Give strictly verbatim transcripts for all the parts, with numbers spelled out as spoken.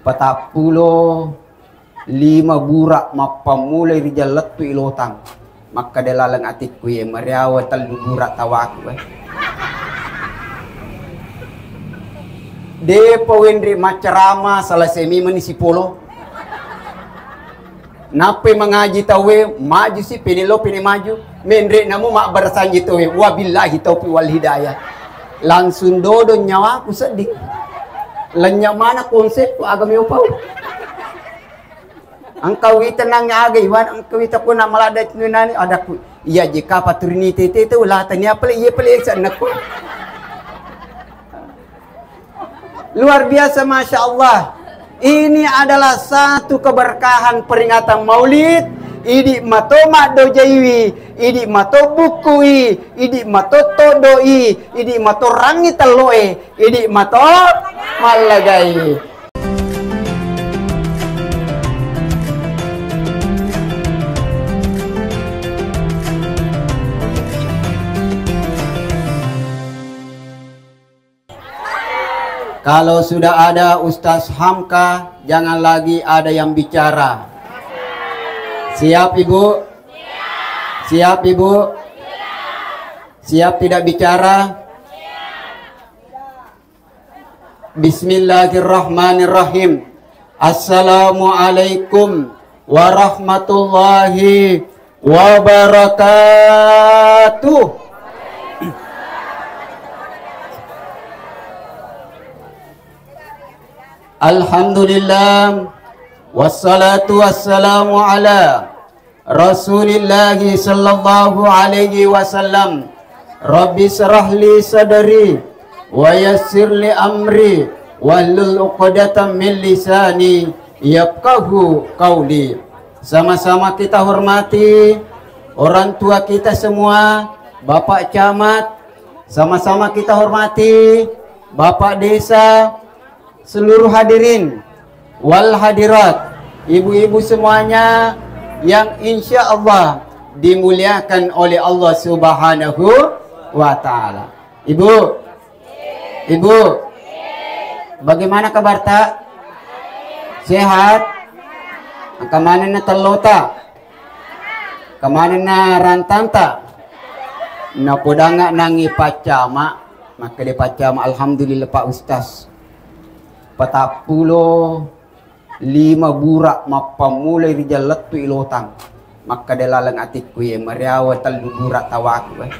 Patappulo lima bura mappammulai ri jallettu ilotang. Makkeda laleng atikku, ye, mariawa tellu bura tawaku, eh. Depa wenri maccarama, selesai memeni sipolo. Nappai mangaji tauwe, maju si, pene lo, pene maju. Menre namo mabbarasanji tauwe, wabillahi taufiq wal hidayah. Langsung dodong nyawaku sedding. Lenya mana konsepku, aga meo pau. Engka wita nang aga iwan, engka wita ko na maladda nunani adaku. Iya je kapa turini tete tu lah tania pale, iya pale sanna ko. Luar biasa, Masya Allah. Ini adalah satu keberkahan peringatan Maulid. Idi mato maddojaiwi, idi mato bukkui, idi mato todoi, idi mato rangi telloe, idi mato mallagai. Kalau sudah ada Ustaz Hamka, jangan lagi ada yang bicara. Siap, Ibu? Siap, Ibu? Siap tidak bicara? Bismillahirrahmanirrahim. Assalamualaikum warahmatullahi wabarakatuh. Alhamdulillah, wassalatu wassalamu ala Rasulillahi sallallahu alaihi wasallam. Rabbi syrah li sadri wa yassir li amri wahlul uqdatam min lisani yafqahu qauli. Sama-sama kita hormati orang tua kita semua, Bapak Camat, sama-sama kita hormati Bapak Desa, seluruh hadirin wal hadirat, ibu-ibu semuanya yang insya Allah dimuliakan oleh Allah Subhanahu wa Ta'ala. Ibu, Ibu, bagaimana kabarta? Sehat? Engka manenna tellota? Engka manenna rantanta? Napodanga nangi paccama, makkeda paccama, "Alhamdulillah, Pak Ustaz." Patappulo lima bura mappammulai ri jallettu ilotang. Makkeda laleng atikku, ye, mariawa tellu bura tawaku, eh.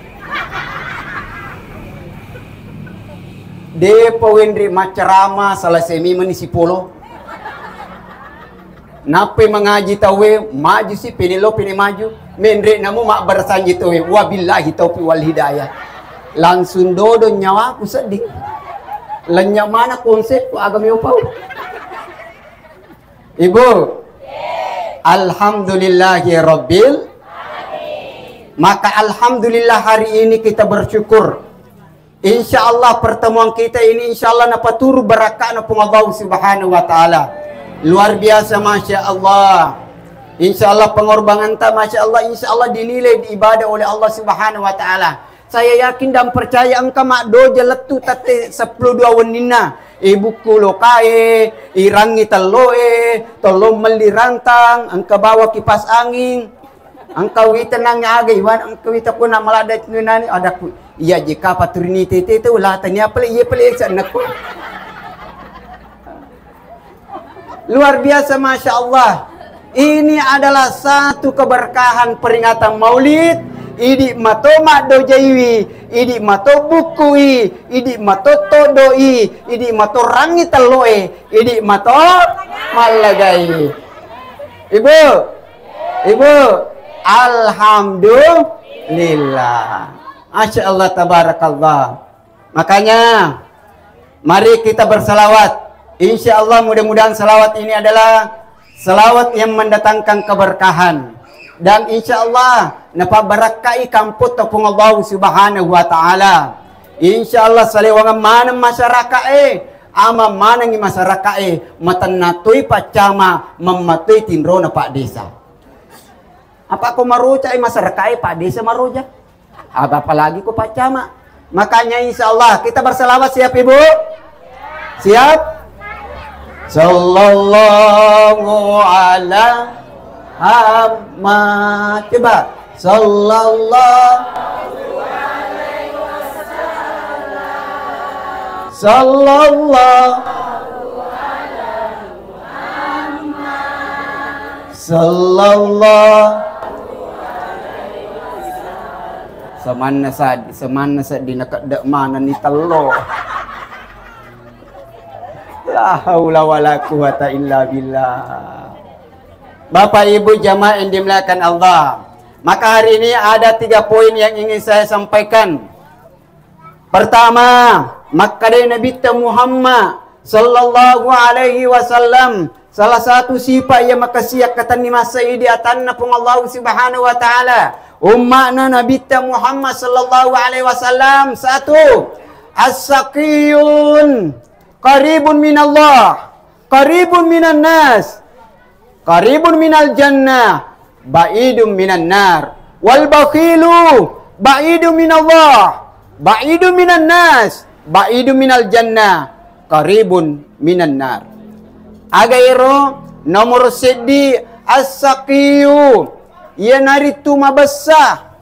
Depa wenri maccarama, selesai memeni sipolo. Nappai mangaji tauwe, maju si, pene lo, pene maju. Menre namo mabbarasanji tauwe, wabillahi taufiq wal hidayah. Langsung dodong nyawaku sedding. Lenya mana konsepku, aga meo pau. Ibu, alhamdulillahi rabbil. Maka alhamdulillah hari ini kita bersyukur. Insya Allah pertemuan kita ini insya Allah napaturu barakka'na Puang Allah Subhanahu wa Ta'ala. Luar biasa, Masya Allah. Insya Allah pengorbananta, Masya Allah, insya Allah dinilai ibadah oleh Allah Subhanahu wa Ta'ala. Saya yakin dan percaya engka maddoja lettu tette seppulo dua wenninna. Ibukku lokae, irangi telloe, tolong melli rantang, engka bawa kipas angin. Engka wita nang aga iwan, engka wita ko na maladda nunani adaku. Iya je kapa turini tete tu lah tania pale, iya pale sanna ko. Luar biasa, Masya Allah. Ini adalah satu keberkahan peringatan Maulid. Idi mato maddojaiwi, idi mato bukkui, idi mato todoi, idi mato rangi telloe, idi mato mallagai. Ibu, Ibu, alhamdulillah. Masya Allah, tabarakallah. Makanya, mari kita bersalawat. Insya Allah, mudah-mudahan salawat ini adalah salawat yang mendatangkan keberkahan. Dan insya Allah, napabbarakkai kamputta Puang Allah Subhanahu wa Ta'ala. Insya Allah, salewangan maneng masyarakat e, ama manengi masyarakat e, matenna toi paccama, mammatoi tinrona Pak Desa. Apa ko maroca e masyarakat e, Pak Desa maroja. Aga apalagi ko paccama. Makanya insya Allah kita bersalawat, siap Ibu? Siap? Sallallahu ala Muhammad. Coba. Sallallahu. Sallallahu. Sallallahu. Samanna sadi, samanna sadi nakedde manenni tello. La haula wala quwata illa billah. Bapak Ibu jamaah yang dimuliakan Allah, maka hari ini ada tiga poin yang ingin saya sampaikan. Pertama, makkadai Nabitta Muhammad sallallahu alaihi wasallam, salah satu sifat yang makasiak katanni masa idi atanna Puang Allah Subhanahu wa Ta'ala. Umma'na Nabitta Muhammad sallallahu alaihi wasallam, satu, as-saqiyun qaribun minallah, qaribun minan nas, qaribun minal jannah, ba'idun minan nar. Wal bakhilu ba'idun minallah, ba'idun minan nas, ba'idun minal jannah, qaribun minan nar. Aga ero? Nomor seddi, as-saqiyu, iyanaritu mabessa.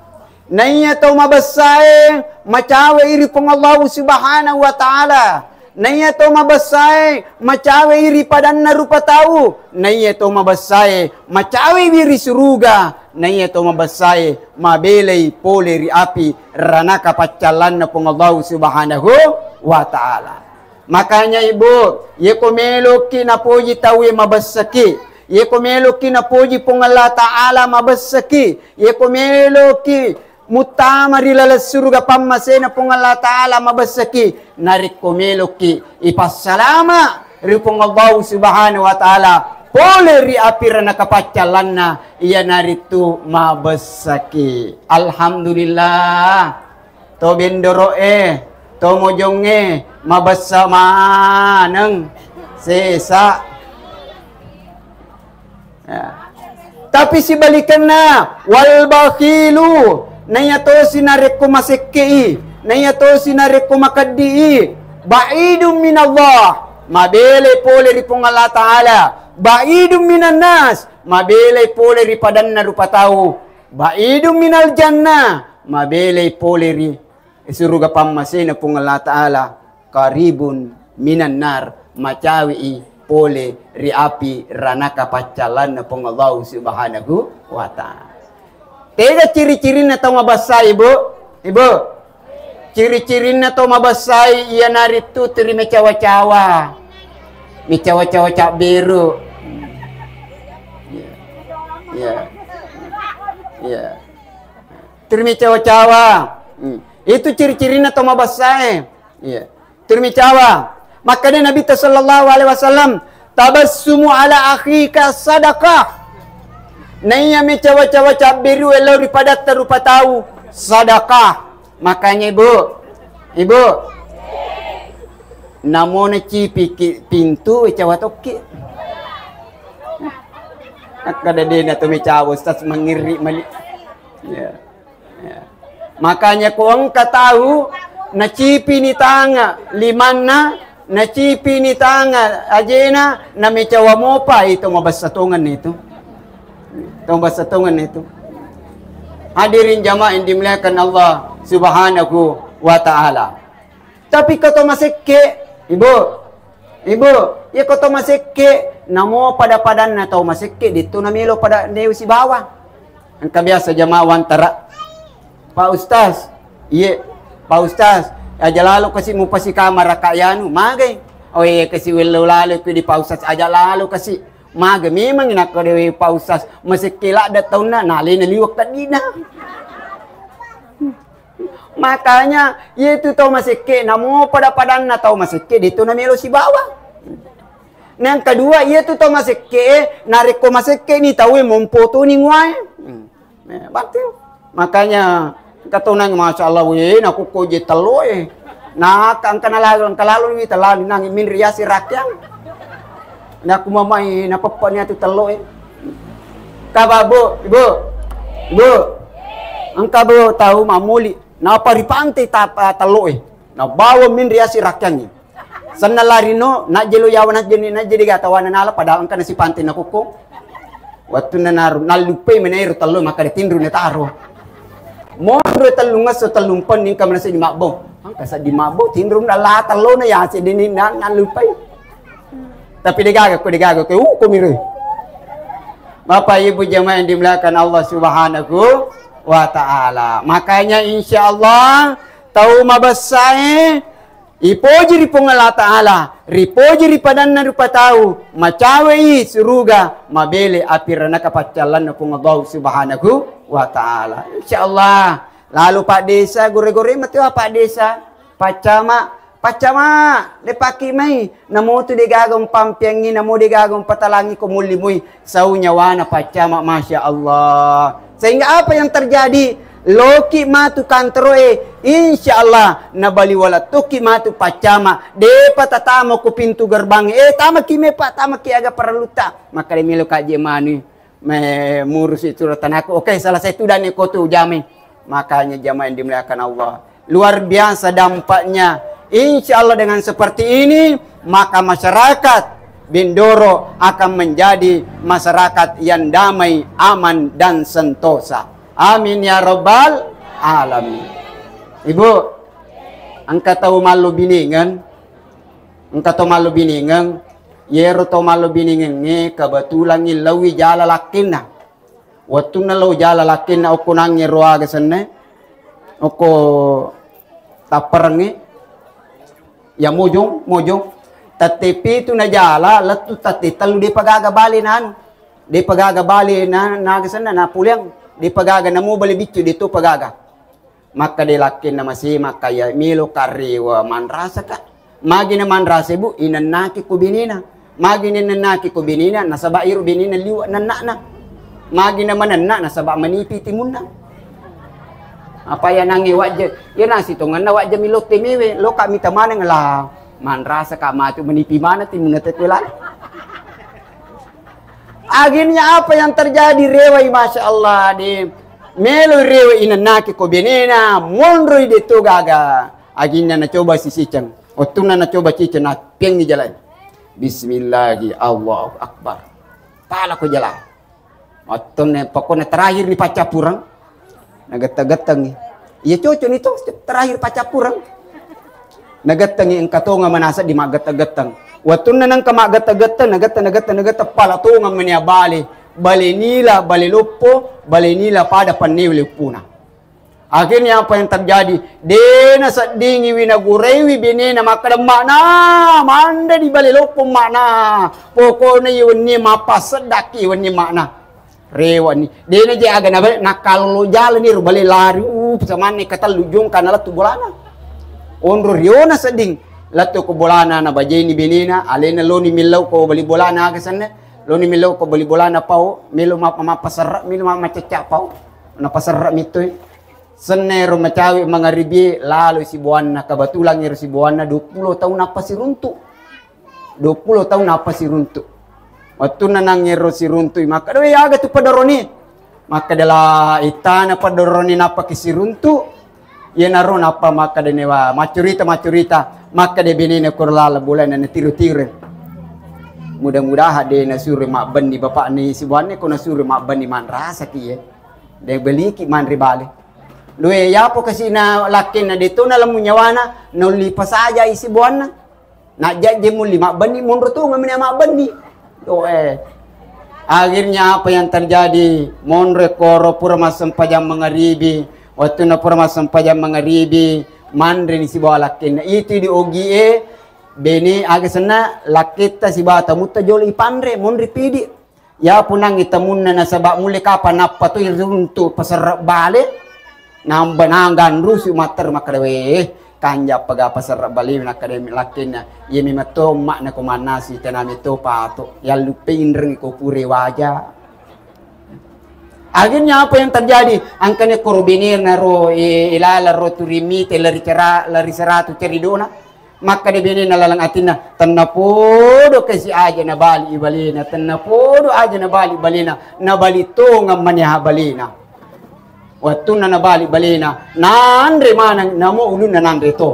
Naiya tau mabessae macawe iri Puang Allahu Subhanahu wa Ta'ala. Naiya tau mabessae macawe iri padanna rupa tau. Naiya tau mabessae macawe iri suruga. Naiya tau mabessae mabelai pole ri api ranaka paccallanna Puang Allahu Subhanahu wa Ta'ala. Makanya, Ibu, yeko meloki napoji tauwe mabessaki, yeko meloki napoji Puang Allah Ta'ala mabessaki, yeko meloki muttama ri laleng suruga pammasena Puang Allah Ta'ala mabessaki, narekko meloki ipassalama ri Puang Allah Subhanahu wa Ta'ala pole ri api ranaka paccallanna, iyanaritu mabessaki. Alhamdulillah. To Bendoro'e, to Mojongnge, mabessa maneng, sesa. Ya. Tapi sibalikenna, wal bakhilu, naiya tosi narekko masekke'i, naiya tosi narekko makeddi'i, ba'idun minallah, mabelai pole ri Puang Allah Ta'ala, ba'idun minan nas, mabelai pole ri padanna rupa tau, ba'idun minal jannah, mabelai pole ri suruga pammasena Puang Allah Ta'ala, qaribun minan nar, macawe'i pole ri api ranaka paccallanna Puang Allah Subhanahu wa Ta'ala. Tega ciri-cirinna tau mabessai, Ibu? Ibu? Ciri-cirinna tau mabessai iyanaritu teri mecawa-cawa. Mecawa-cawa cabberu. Ya. Ya. Ya. Teri mecawa-cawa. Hmm. Itu ciri-cirinna tau mabessae. Iya. Teri mecawa. Makkeda Nabitta sallallahu alaihi wasallam, "Tabassumu ala akhika sadaqah." Naiya mecawa-cawa cabberu lao ri padatta rupa tau, sadaqah. Makanya, Ibu, Ibu, namo nacipiki pintu, mecawa tokki. Akkeda dena to mecawa, Ustaz, mangirri mali. Ya. Ya. Makanya ko engka tau nacipini tanga limanna, nacipini tanga ajena, namecawa mopa, itu mabessa tongenna itu. Itu mabessa tongenna itu. Hadirin jamaah yang dimuliakan Allah Subhanahu wa Ta'ala. Tapi ko to masekke, Ibu, Ibu, iya ko to masekke, namo pada-padanna tau masekke, dittu namelo pada neu sibawa. Engka biasa jamaah wantara, "Pak Ustaz, iye, Pak Ustaz, aja lalo kasi mupasi kamar raka yanu, magai." Oh iya, kasi wello lalo ku di Pak Ustaz, aja lalo kasi. Maga memang nakko dewe Pak Ustaz, masekke ladda taunna, nalena liwak teddina. Makanya, iyatu tau masekke, namo pada-padanna tau masekke, detu namelo sibawa. Yang kedua, iyatu tau masekke, narekko masekke ni tau e mompo toni muae. Hmm. Eh, berarti, makanya, katonang, Masya Allah, weh, nakukko je tello e. Nah, engka nalalu, engka lalu ni, terlalu nang minri yasi rakyang. Naku mamai, napeppani atu tello e. Kaba, Bu, Ibu. Ibu. Engka, Bu, tau mamuli. Napa ri pantai tapa tello e. Nabawa minri yasi rakyangngi. Senna larino, najjelo yawa najjeni, najjedi gatawana nala, padahal engka nasi pantai nakukko. Wattunna naru, nalluppai menairo tello, maka ditinru netaro. Monro tellung esso, tellung penni, engka manase di mabbo. Engka seddi mabbo, tinru nala tello na yase dini na, nalluppai. Tapi degaga ko, degaga ko, uh, ko miro. Bapak Ibu jamaah yang dimuliakan Allah Subhanahu wa Ta'ala. Makanya, insya Allah, tau mabessae ipoji ri Puang Allah Ta'ala, ripoji ri padanna rupa tau, macawei suruga, mabele api ranaka paccallanna Puang Allah Subhanahu wa Ta'ala. Insya Allah, lalu Pak Desa, gore-gore matu Pak Desa, Pak Camat, Pak Camat, lepaki mai, namo tu degaga umpampiangi, namo degaga umpatalangi ko mulli mui, sau nyawana Pak Camat, Masya Allah. Sehingga apa yang terjadi? Loki matu kantoroe, insya Allah nabali walettuki matu Pak Camat, depa tatama ko pintu gerbang, eh, tamaki me Pak, tamaki aga parellutta, maka de melo kaji manui. Me-, murusi surat tanaku. Oke, selesai tu dan iko tu jami. Makanya jamaah yang dimuliakan Allah, luar biasa dampaknya. Insya Allah dengan seperti ini, maka masyarakat Bendoro akan menjadi masyarakat yang damai, aman, dan sentosa. Amin ya rabbal alamin. Ibu, engka tau mallo binengan, engka tau mallo binengan, yero tau mallo binengengnge kebetulan laui jala lakkenna. Wettunna lao jala lakkenna okko nangnge ro aga senne, okko tapperengnge, ya mojong, mojong. Tette pitu na jala, lettu tette tellu depa gaga bale na anu. Depa gaga bale na, na aga senna, na puleang. Depa gaga namo bale biccu, de topa gaga. Makkeda lakkenna mase, makkaya melo ka rewa manrasaka. Magi na manrasa, Bu, inennaki ko benena. Magi na inennaki ko benena, nasaba iro benena liwa nennakna. Magi na manenna, nasaba manipi timunna. Apa ya nange wajja, ya nasi tongenna wajja milo temewe, loka mita maneng la manrasaka matu manipi mana timunna tete lalo. Akhirnya apa yang terjadi? Rewai, Masya Allah, di melo rewa inennaki ko benena, monroi de to gaga. Akhirnya nacoba si ciceng. Wettunna nacoba ciceng, na piangi jalan. Bismillahi, Allahu Akbar. Pala ko jalan. Wettunna pokoknya terakhir ni paccappureng. Nagetteng-gettengi. Iya cocok ni to terakhir paccappureng. Nagettengi engka tonga manasa di maggette-getteng. Wettunna nengka maggette-getteng, nagette, nagette, nagette, pala tonga mania bale. Bale nila, bale loppo, bale nila pada pannewe leppuna. Akhirnya apa yang terjadi? Dena seddingi wi nagurewi benena makkeda, "Makna, mande di bale loppo, makna. Pokokna iya wenni mappaseddaki wenni, makna." Rewani. Dena je aga na bale, nakalolo jalani ro bale lari, uh, samanne katellu jongka na lettu bolana. Onro riona sedding, lettu ko bolana na bajeni benena, alena loni millau ko bali bolana aga senne, loni millau ko bali bolana pau, melo mappa, mappaserra, melo ma-, macecca pau, napaserra mittoi. Senne ro macawe mangaribie, lalo sibuanna, kebetulan ero sibuanna dua puluh tahun nappa siruntu. Dua puluh tahun nappa siruntu. Wettunna nangngero siruntui, makkeda, "Wé, aga tu padoroni?" Makkeda, "La ittana padoroni nappa ki siruntu." Iyanaro nappa makkeda newa, maccurita-maccurita, makkeda benena koro lala bolana natiru-tiru. Mudah-mudahan de nasuro mabbenni bapakni sibuanne ko nasuro mabbenni manrasaki ye. De beliki manre bale. Due yapo kasina lakkenna de to nalemmu nyawana, naulli pasajai sibuanna. Najjajje mulli mabbenni, monro tongeng meni mabbenni. Doe. Akhirnya apa yang terjadi? Monro koro pura massempajang mangaribi. Wattunna pura massempajang mangaribi, manreni sibawa lakkenna. Itu di ogie, bene aga senna lakketta sibawa tamutta jolo ipanre, monri pidi. Yapo nangngi tamunna nasaba mulle kapang nappa to iruntu paserre bale. Namba nanggang rusu matter makkeda, "Wé, kanja paga paserre bale," nakkeda lakkenna. Iya memang to emmakna ko mannasi, tena meto pato. Yalluppe inreng ko pure waja. Akhirnya apa yang terjadi? Angkane koro benena ro, e, ilala ro turimite lari cera-, lari seratu ceridona. Makkeda benena laleng atinna, "Tennapodo kasi aja nabali balena, tennapodo aja nabali balena, nabali tongeng maneha balena." Wattunna nabali balena, nanre maneng, namo ulunna nanre to.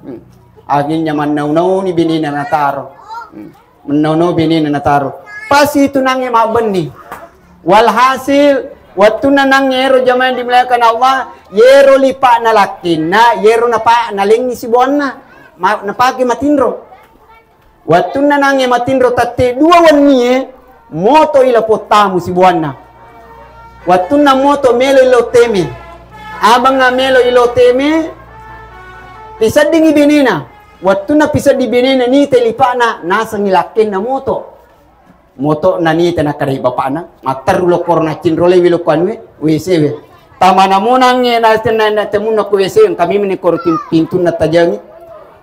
Hmm. Akhirnya mannau-nauni benena nataro. Hmm. Mennau-nau benena nataro. Pas itu nangnge mabbenni. Walhasil, wettunna nangnge ero jamaah yang dimuliakan Allah, yero lipa'na lakkenna, yero napa-, nalengngi sibuanna. Ma-, napake matinro. Wettunna nangnge matinro tette dua wennie, moto ila pottamu sibuanna. Wettunna moto melo ilo teme. Abangnga melo ilo teme, piseddingi benena. Wettunna piseddi benena nite lipa'na, nasengngi lakkenna moto. Moto na nite nakkadai bapa'na, matteru lo korona cinro lewi lo kuanue, W C we. Tamana monangnge na tenna na temunna ko W C, engka memeng ni koro tim-, pintunna tajangi.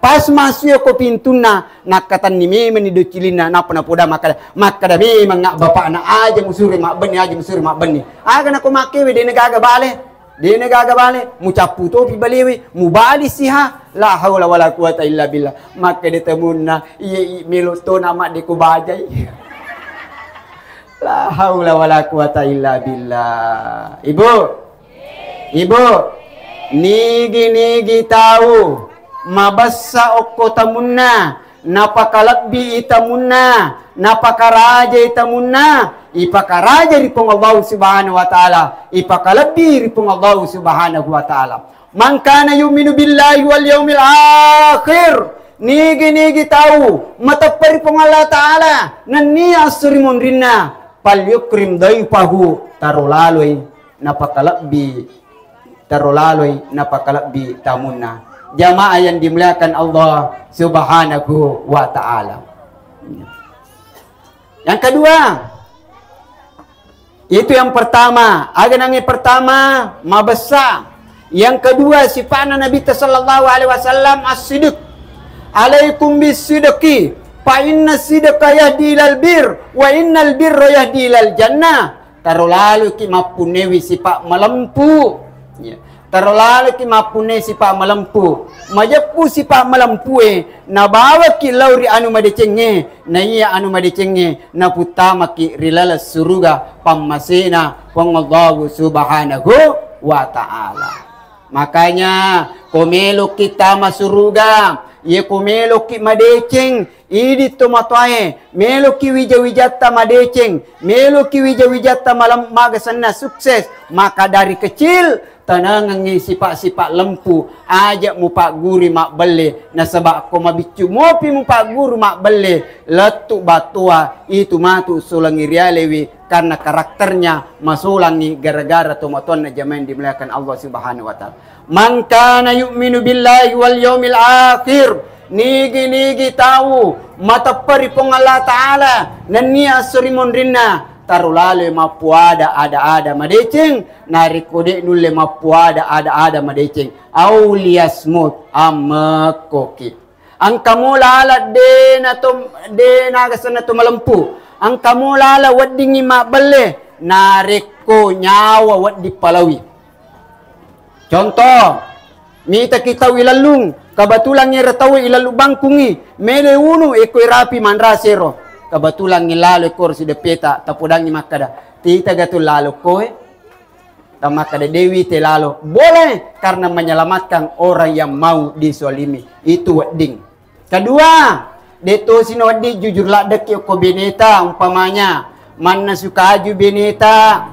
Pas masuk ko pintunna, nakkatanni memeng ni docilinna, napa napoda makkada, makkada memeng nga bapa'na, aja musuri mabbenni, aja musuri mabbenni. Aga nako makkewe, dena gaga bale. Dena gaga bale, mucappu topi balewe, mubali siha. La haula wala quwata illa billah. Makkeda temunna, iye i-, melo tona madde ko bajai. La haula wala quwata illa billah. Ibu, ibu, nigi-nigi tau mabessa okko tamunna, napakalebbi i tamunna, napakaraja i tamunna, ipakaraja ri Puang Allahu Subhanahu wa Ta'ala, ipakalebbi ri Puang Allahu Subhanahu wa Ta'ala. Man kana yu'minu billahi wal yaumil akhir, nigi-nigi tau mateppa ri Puang Allah Ta'ala, nennia esso ri monrinna, falyukrim dhaifahu, taro laloi napakalebbi, taro laloi napakalebbi tamunna. Jamaah yang dimuliakan Allah Subhanahu wa Ta'ala. Yang kedua, itu yang pertama, aga nangnge pertama, mabessa. Yang kedua, sifa'na Nabitta sallallahu alaihi wasallam as-sidq. Alaikum bis-sidqi, fa inna sidqa yahdi ilal bir, wa innal birra yahdi ilal jannah. Taro laloki mappunnewi sipa malempu. Ya. Taro laloki mappunne sipa malempu. Majeppu sipa malempue, nabawaki lao ri anu madecengnge, na iya anu madecengnge naputtamaki ri laleng suruga pammasena Puang Allahu Subhanahu wa Ta'ala. Makanya, ko meloki tama suruga, ye ko meloki madeceng, idi tomatoae, meloki wija-wijatta madeceng, meloki wija-wijatta malem-, magasenna sukses, maka dari kecil tanangengngi sipa-sipa lempu, aja mupagguri mabbelle, nasaba ko mabiccu mopi mupagguru mabbelle, lettu battoa itu matu solangi rialewi karena karakternya masolangi gara-gara tomatoanna. Jamaah yang dimuliakan Allah Subhanahu wa Ta'ala. Man kana yu'minu billahi wal yaumil akhir, nigi-nigi tau mateppa ri Puang Allah Ta'ala, nennia esso ri monrinna, taro laloi mappuada ada-ada madeceng, narekko de nulle mappuada ada-ada madeceng, au liyasmut, ammekkoki. Engka mo lala de na to, de nagasenna to malempu. Engka mo lala weddingngi mabbelle, narekko nyawa wedding palawi. Contoh, mitaki tau ilellung, kebetulan ero tau ilellung bangkungngi, mele unu, eko irapi manrasero. Kebetulan lalo ekor sideppeta, tapodangngi makkada, tita gatu lalo koe. Tamakkeda dewi te lalo. Boleh, karena menyelamatkan orang yang mau dizalimi. Itu wedding. Kedua, de tosi nawedding jujur laddeki okko beneta, umpamanya mannasu kaju beneta,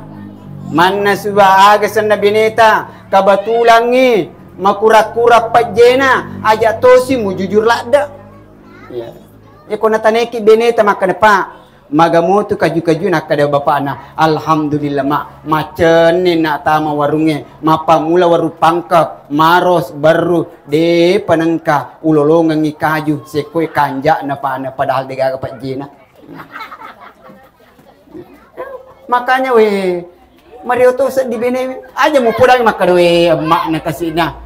mannasu aga senna beneta, kebetulangngi makura-kura pejjena, aja tosi mujujur ladde. Ya. Eko nataneki beneta makkeda, Pak, Magamotu kaju-kaju, nakkeda bapakna, "Alhamdulillah, Mak, macenni na tama warungnge, mappamula warung pangkep, maros, berru, de panengka ulolongengngi kaju, sekkoi kanja'na, Pak, na padahal degaga pejjena." Makanya, we, mario to seddi benewe, aja mupodangi makkeda, we, emmakna kasina.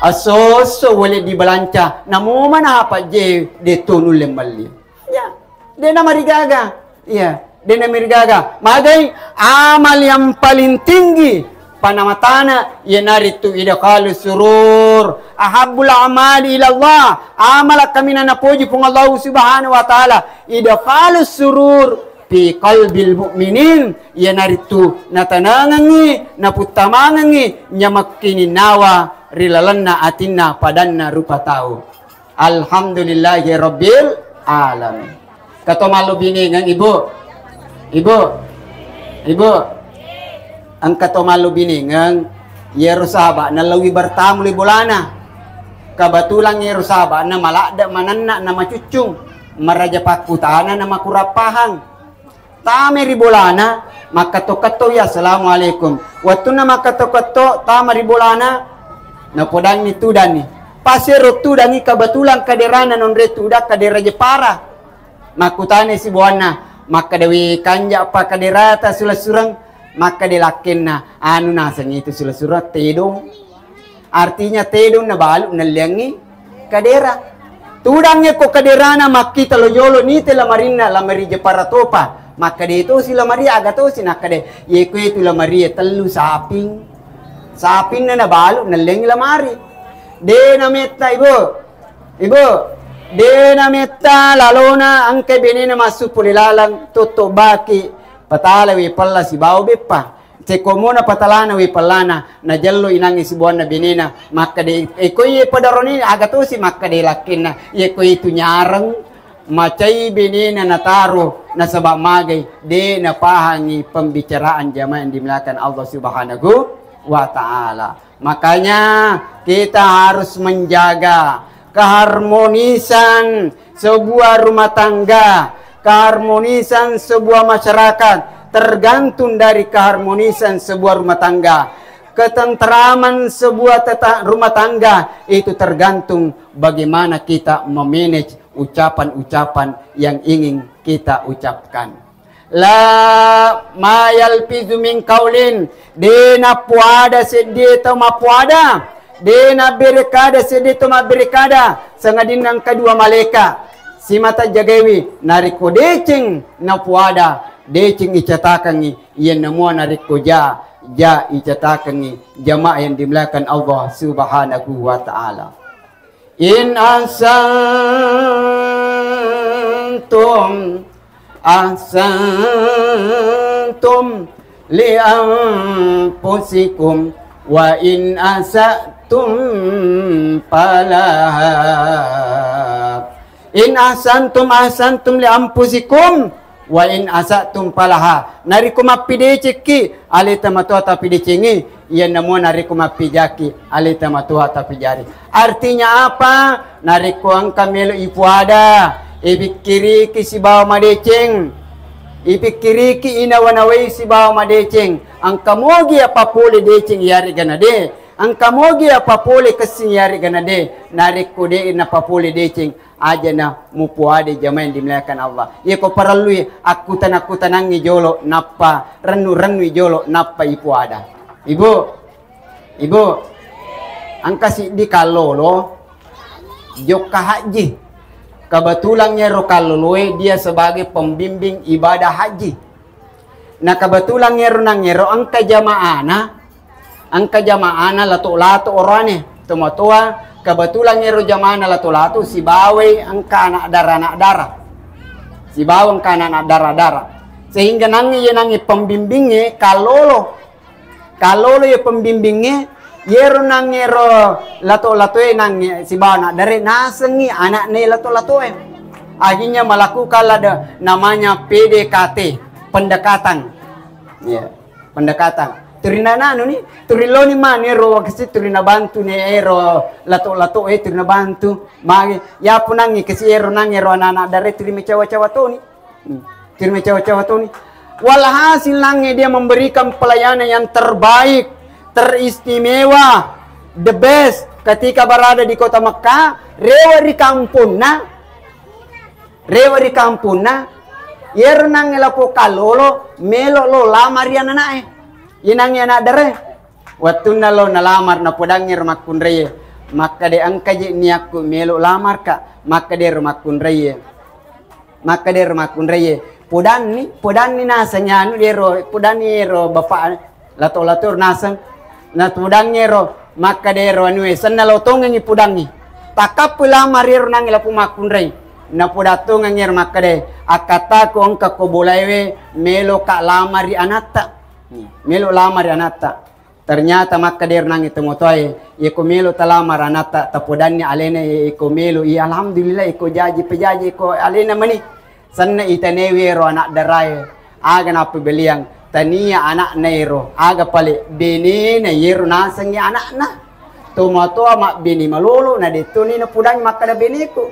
Asoso wale dibalanca, namo mana apa je de to nulle melli. Ya, dena marigaga. Iya, dena marigaga. Magai amal yang paling tinggi panamatana, iyanaritu idkhalus surur. Ahabbul a'mali ilallah. Amala kaminang napoji Puang Allah Subhanahu wa Ta'ala. Idkhalus surur fi qalbil mu'minin. Iyanaritu natanangengngi, naputtamangengngi nyamakkininnawa ri lalenna atinna padanna rupa tau. Alhamdulillahi rabbil alamin. Engka to mallu biningeng, Ibu? Ibu? Ibu? Engka to mallu biningeng, iyaro sahaba'na lawi bertamu ri bolana. Kebetulan iyaro sahaba'na maladde manenna na macuccung, maraja pakkutana na makurang pahang. Tama ri bolana, makketto-ketto, ya, "Assalamualaikum." Wettunna makketto-ketto, tama ri bolana, napodanni tudanni. Pas ero tudangi, kebetulan kaderana nonre tudang, kadera Jepara. Makkutana sibawanna, makkeda, "We, kanja pa kaderata sulessureng?" Makkeda lakkenna, "Anu naseng itu sulessureng, tedong." Artinya tedong nabalu nelliangngi kadera. Tudang yekko kaderana makkita lo jolo nite lamarinna, lamari Jepara topa. Makkeda tosi lamari, aga tosi? Nakkeda, "Yekko itu lamarie tellu saping." Sapinna nabalu nelliangngi lamari. De nametta, Ibu. Ibu, de nametta lalona engka benena massu pole laleng, totto baki, patala we pella sibawa beppa. Cekkomona patalana we pellana, najello inangnge sibawanna benena, makkeda, "E, ko iye padaroni aga tosi?" Makkeda lakkenna, "Ye ko itu nyareng, macai benena nataro, nasaba magai, de napahangi pembicaraan jamaah yang dimuliakan Allah Subhanahu wa Ta'ala." Makanya kita harus menjaga keharmonisan sebuah rumah tangga, keharmonisan sebuah masyarakat tergantung dari keharmonisan sebuah rumah tangga. Ketentraman sebuah teta-, rumah tangga itu tergantung bagaimana kita memanage ucapan-ucapan yang ingin kita ucapkan. La ma yalfizu min qaulin, de nappuada seddie tau mappuada, de nabberekada seddie tau mabberekada, sangadinna engka dua malaeka simata jagaiwi, narekko deceng napuada, deceng icatakengngi, iyanna mua narekko ja, ja icatakengngi. Jamaah yang dimuliakan Allah Subhanahu wa Ta'ala. In ahsantum, ahsantum li anfusikum, wa in asatum falaha. In ahsantum, ahsantum li anfusikum, wa in asatum falaha. Narekko mappidecekki, aleta matoa tapidecengi, iyanna mua narekko mappijaki, aleta matoa tapijari. Artinya apa? Narekko engka melo ipuada, ipikkiriki sibawa madeceng, ipikkiriki inawa-nawai sibawa madeceng, engka mogi apa pole deceng iyarega nade, engka mogi apa pole kessing iyarega nade, narekko de napapole deceng, ajana mupuada jamaah yang dimuliakan Allah. Iyako parellui akkutana-kutanangngi jolo, nappa rennu-rennui jolo, nappa ipuada. Ibu, Ibu, engka siddi kallolo jokka haji. Kebetulan ero kalloloe dia sebagai pembimbing ibadah haji. Na kebetulan ero nangero engka jamaana, engka jamaana lato-lato orane, tomatoa, kebetulan ero jamaana lato-lato sibawai engka anak dara-anak dara. Sibawa engka anak-anak dara-dara. Sehingga nangnge ye nangnge pembimbingnge kallolo. Kallolo ye pembimbingnge, yero nangngero lato-latoe nangnge sibawa anak dare nasengngi anakne lato-latoe. Akhirnya melakukanlah de-, namanya P D K T, pendekatan. Ya, pendekatan. Turina nanu ni, turiloni mani ero wakasi turina bantu ni ero lato-lato e turina bantu. Magi, ya punangi kasi ero nangngero anak-anak dare turi mecawa-cawa toni. Hmm. Turi mecawa-cawa toni. Walhasil nangnge dia memberikan pelayanan yang terbaik, teristimewa, the best ketika berada di kota Mekah, rewe ri kampungna, rewe ri kampungna, yero nangnge lapo kallolo, melo lo lamari ananae. Inangnge anak dere. Wettunna lo nalamar, napodangngi ro makkunraie, makkeda engka je niakku melo lamarka, makkeda ro makkunraie. Makkeda ro makkunraie, podanni, podanni naseng anu dero, podanni ero bapak lato-lato naseng. Napodangngi ro, makkeda ro anue, senna lo tongengi podangngi. Takkappui lamar ero nangnge lapo makkunrai. Napodattongengi ro makkeda, akkattako engka ko bolaewe melo ka lamari anatta. Melo lamari anatta. Ternyata makkeda ero nangnge tomatoae, iyako melo talamara anatta, tapodanni alena, iko melo, iya, alhamdulillah, iko jaji, pejaji, iko alena meni. Senna itanewi ero anak darae, aga nappebeliang, tania anakna ero, aga pale benena iyero nasengngi anakna. Tomatoa mabbene malolo, na dettoni napodangi makkeda beneku.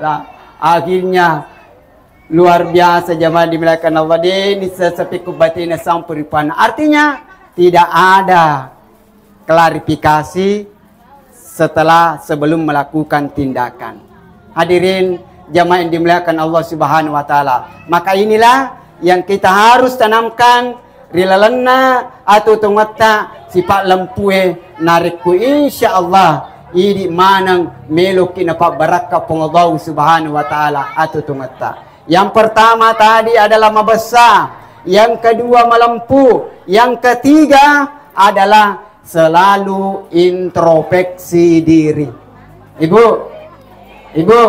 Lah, akhirnya luar biasa jamaah dimuliakan Allah, deni sesepi kubatena sampai ripana. Artinya, tidak ada klarifikasi setelah, sebelum melakukan tindakan. Hadirin jamaah yang dimuliakan Allah Subhanahu wa Ta'ala, maka inilah yang kita harus tanamkan ri lalenna atuo-tuongetta, sifat lempue, narekko insya Allah idi maneng meloki napabbarakka Puang Allah Subhanahu wa Ta'ala atuo-tuongetta. Yang pertama tadi adalah mabessa, yang kedua malempu, yang ketiga adalah selalu introspeksi diri. Ibu, ibu,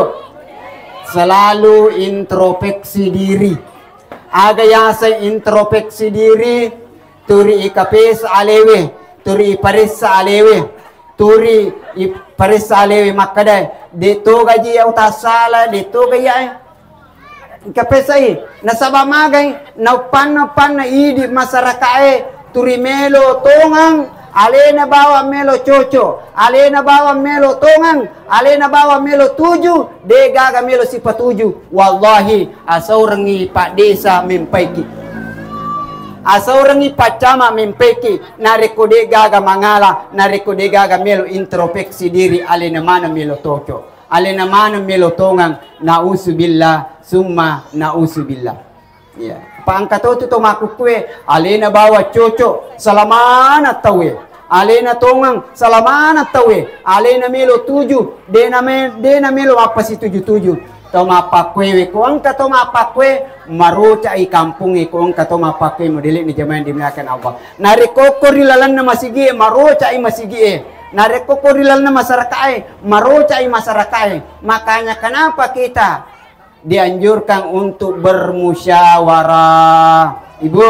selalu introspeksi diri. Aga yaseng introspeksi diri? Turi ikapesa alewe, turi iparessa alewe, turi iparessa alewe makkeda, de togaji iya utassala, de toga iya e. Engka pesai, nasaba magai, nauppanna-uppanna idi masyarakae, turi melo tongang, alena bawang melo coco, alena bawang melo tongang, alena bawang melo tuju, de gaga melo sipatuju. Wallahi, asaurengngi Pak Desa mempaiki. Asaurengngi Pak Camat mempaiki, narekko de gaga mangala, narekko de gaga melo introspeksi diri, alena maneng melo coco. Alena maneng melo tongang, nauzubillah, summa nauzubillah. Iya. Pa engka to tu to makkukkue, alena bawa coco, salamana tauwe. Alena tongang, salamana tauwe. Alena melo tuju, dena me-, dena melo mappasituju-tuju. To mappakkuewe, ko engka to mappakkue, marocai kampungnge, ko engka to mappakkue modele'na jamaah yang dimuliakan Allah. Narekko ko ri lalenna masigie, marocai masigie. Narekko ko ri lalenna masyarakae, marocai masyarakae. Makanya kenapa kita dianjurkan untuk bermusyawarah? Ibu,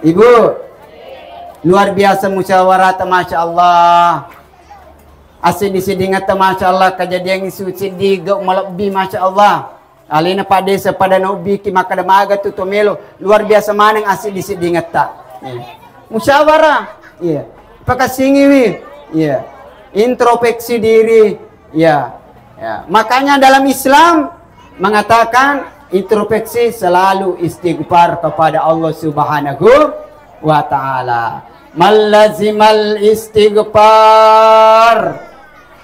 ibu, luar biasa musyawarah, masya Allah. Asiddi-siddingetta, masya Allah, kejadian isu siddi gau malebbi, masya Allah. Alena Pak Desa pada naobbiki makkeda maga tu to melo, luar biasa maneng asiddi-siddingetta. Iya. Musyawarah. Iya. Pakassingiwi. Iya. Introspeksi diri. Iya. Ya. Makanya dalam Islam mengatakan introspeksi selalu istighfar kepada Allah Subhanahu wa Ta'ala. Mallazimal istighfar.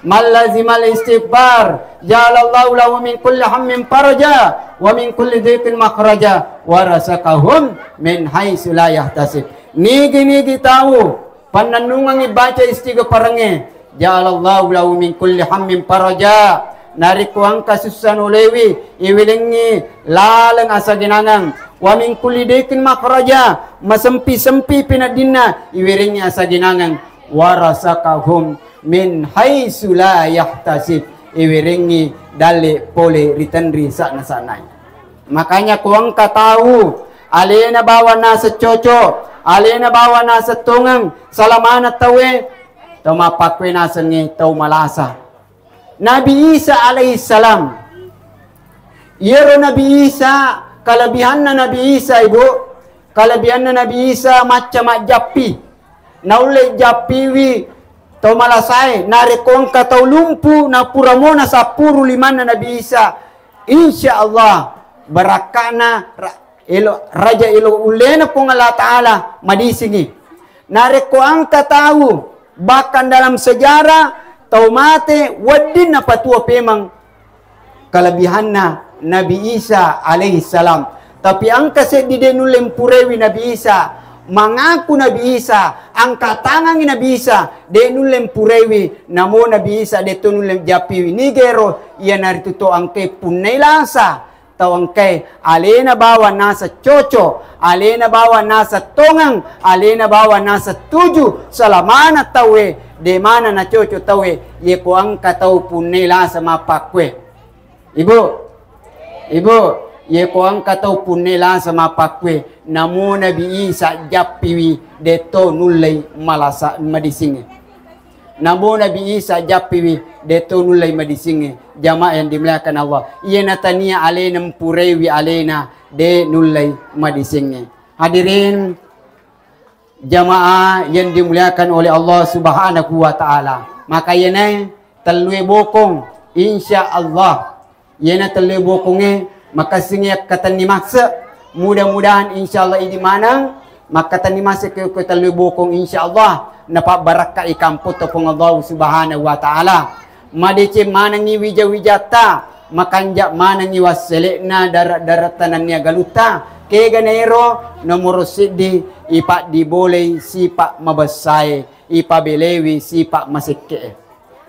Mallazimal istighfar, ja'alallahu lahu min kulli hammin faraja, wa min kulli dhiqin makhraja, wa razaqahum min haitsu la yahtasib. Nigi-nigi tau pannennungengngi baca istighfarengnge, ja'alallahu lahu min kulli hammin faraja. Narekko engka sussa nulewi, iwerengngi laleng asagenangeng. Wa min kulli dhiqin makhraja, masempi-sempi peneddinna, iwerengngi asagenangeng. Wa razaqahum min haitsu la yahtasib, iwerengngi dalle pole ri tenri sa'na-sa'nae. Makanya ko engka tau alena bawang naseng coco, alena bawang naseng tongeng, salamana tauwe, tau mappakkue nasengnge tau malasa. Nabi Isa alaihissalam, iyaro Nabi Isa, kalebihanna Nabi Isa, Ibu, kalebihanna Nabi Isa macca majjappi. Naulle jappiwi tau malasae, narekko engka tau lumpu, napura mona sappuru limanna Nabi Isa, insya Allah barakka'na ra-, elo, raja elo ullena Puang Allah Ta'ala madisingi. Narekko engka tau, bahkan dalam sejarah, tau mate wedding napatua pemeng kalebihanna Nabi Isa alaihissalam. Tapi engka seddi de nulle mpurewi Nabi Isa, mangaku Nabi Isa, angka tangangi Nabi Isa, de nulle mpurewi, namo Nabi Isa de to nulle jappiwi. Nigero iyanaritu to engkae punnai lasa, tau engkae alena bawang naseng coco, alena bawang naseng tongeng, alena bawang naseng tuju, salamana tauwe, de mana nacoco tauwe, yeko engka tau punnai lasa mappakkue. Ibu, ibu, Yeko engka tau punne lasa mappakkue, namo Nabi Isa jappiwi, detto nullei malasa madisingnge. Namo Nabi Isa jappiwi, detto nullei madisingnge. Jamaah yang dimuliakan Allah, iyena tania alena mpureiwi alena, de nullei madisingnge. Hadirin, jamaah yang dimuliakan oleh Allah Subhanahu wa Ta'ala. Maka iyena tellue bokong, insya Allah. Iyena tellue bokongnge makessing yakkatenni masse. Mudah-mudahan insya Allah idi maneng makkatenni masse ke, ke tellue bokong, insya Allah napabbarakkai kamputta Puang Allah Subhanahu wa Ta'ala. Madeceng manengngi wija-wijatta, makanja manengngi wassele'na dare'-dare'ta nennia galutta. Kega naero, nomoro siddi, ipaddibolei sipa mabessae, ipabelewi sipa masekke'e.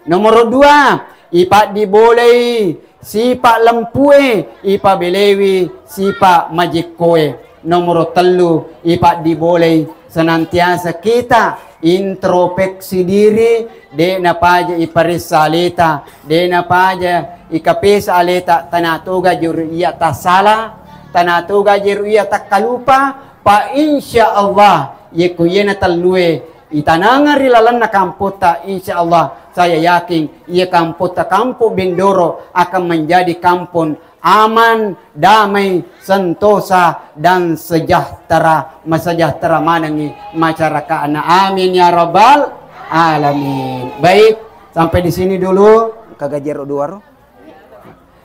Nomoro dua, ipaddibolei sipa lempue, ipabelewi sipa majekkoe. Nomoro tellu, ipaddibolei senantiasa kita introspeksi diri, de napaja iparessa aleta, de napaja ikapesa aleta, tanatoga jeru iya tassala, tanatoga jeru iya takkalupa, pa insya Allah, yekko iyena tellue itanangeng ri lalenna kampotta, insya Allah, saya yakin iya kampotta Kampong Bendoro akan menjadi kampung aman, damai, sentosa, dan sejahtera, masejahtera manengngi masyarakatna. Amin ya rabbal alamin. Baik, sampai di sini dulu. Kagajero dua ro.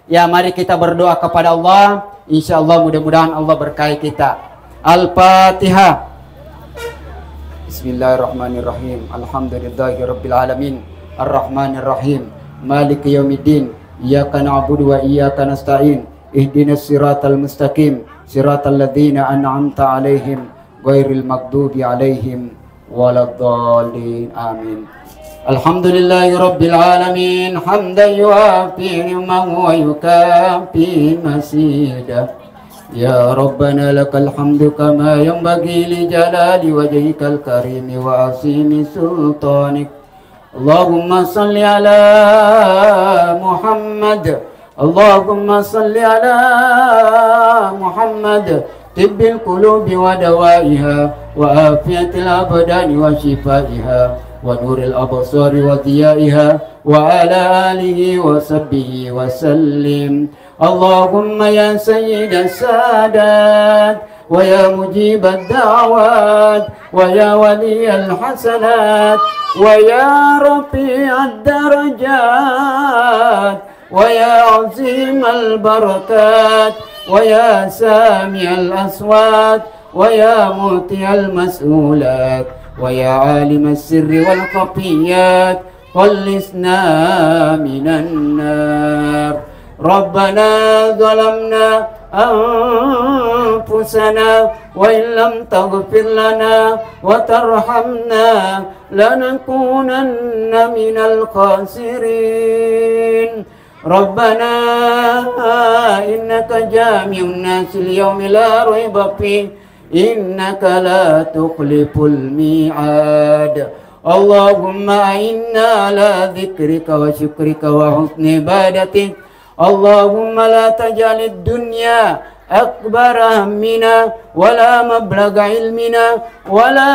Ya, mari kita berdoa kepada Allah. Insya Allah, mudah-mudahan Allah berkahi kita. Al-Fatihah. Bismillahirrahmanirrahim. Alhamdulillahirabbil alamin. Arrahmanirrahim. Maliki yaumiddin. Iyyaka na'budu wa iyyaka nasta'in. Ihdinas siratal mustaqim. Siratal ladzina an'amta alaihim ghairil maghdubi alaihim waladdallin. Amin. Alhamdulillahi rabbil alamin, hamdan yuwafi ni'amahu wa yukafi mazidah. Ya Rabbana lakal hamdu kama yanbaghi li jalali wajhikal karimi wa azimi sultanik. Allahumma salli ala Muhammad. Allahumma salli ala Muhammad. Tibbil qulubi wa dawaiha, wa afiyatil abdani wa shifaiha, wa nuril absari wa dhiyaiha, wa ala alihi wa sahbihi wa sallim. Allahumma ya sayyidas sadat, wa ya mujibad da'wat, wa ya waliyal hasanat, wa ya rafi'ad darajat, wa ya azimal barakat, wa ya sami'al aswat, wa ya mu'tiyal mas'ulat, wa ya alimas sirri wal khafiyat, khallisna minan nar. Rabbana zalamna anfusana wa illam taghfir lana wa tarhamna lanakunanna minal khasirin. Rabbana innaka jami'un nasi liyaumi la raiba fih, innaka la tukhliful mi'ad. Allahumma a'inna ala dzikrika wa syukrika wa husni ibadatik. Allahumma la taj'alid dunya akbara hammina, wa la mablagha ilmina, wa la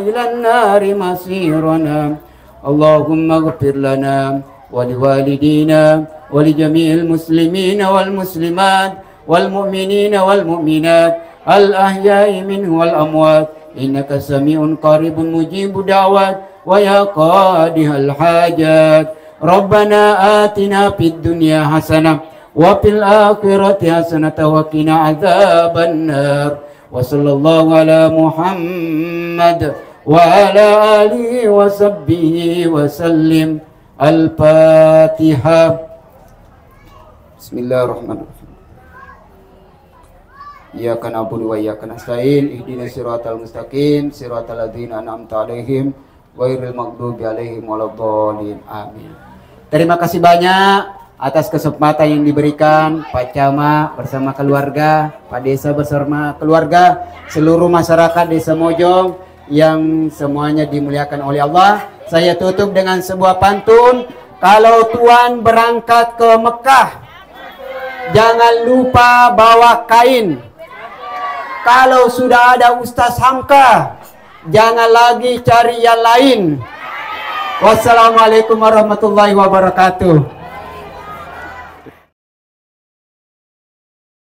ilan nari masirana. Allahumma ighfir lana wa liwalidina wa li jami'il muslimina wal muslimat wal mu'minina wal mu'minat al ahya'i minhum wal amwat, innaka sami'un qaribun mujibud da'wat, wa ya qadihal hajat. Rabbana atina fid dunya hasanah wa fil akhirati hasanah wa qina adzaban nar. Wa sallallahu ala Muhammad wa ala alihi wa sahbihi wa sallim. Al-Fatihah. Bismillahirrahmanirrahim. Iyyaka na'budu wa iyyaka nasta'in. Ihdinas siratal mustaqim, siratal ladzina an'amta 'alaihim, ghairil maghdubi 'alaihim waladdallin. Amin. Terima kasih banyak atas kesempatan yang diberikan Pak Camat bersama keluarga, Pak Desa bersama keluarga, seluruh masyarakat Desa Mojong yang semuanya dimuliakan oleh Allah. Saya tutup dengan sebuah pantun. Kalau Tuan berangkat ke Mekah, Jangan lupa bawa kain. Kalau sudah ada Ustaz Hamka, jangan lagi cari yang lain. Wassalamualaikum warahmatullahi wabarakatuh.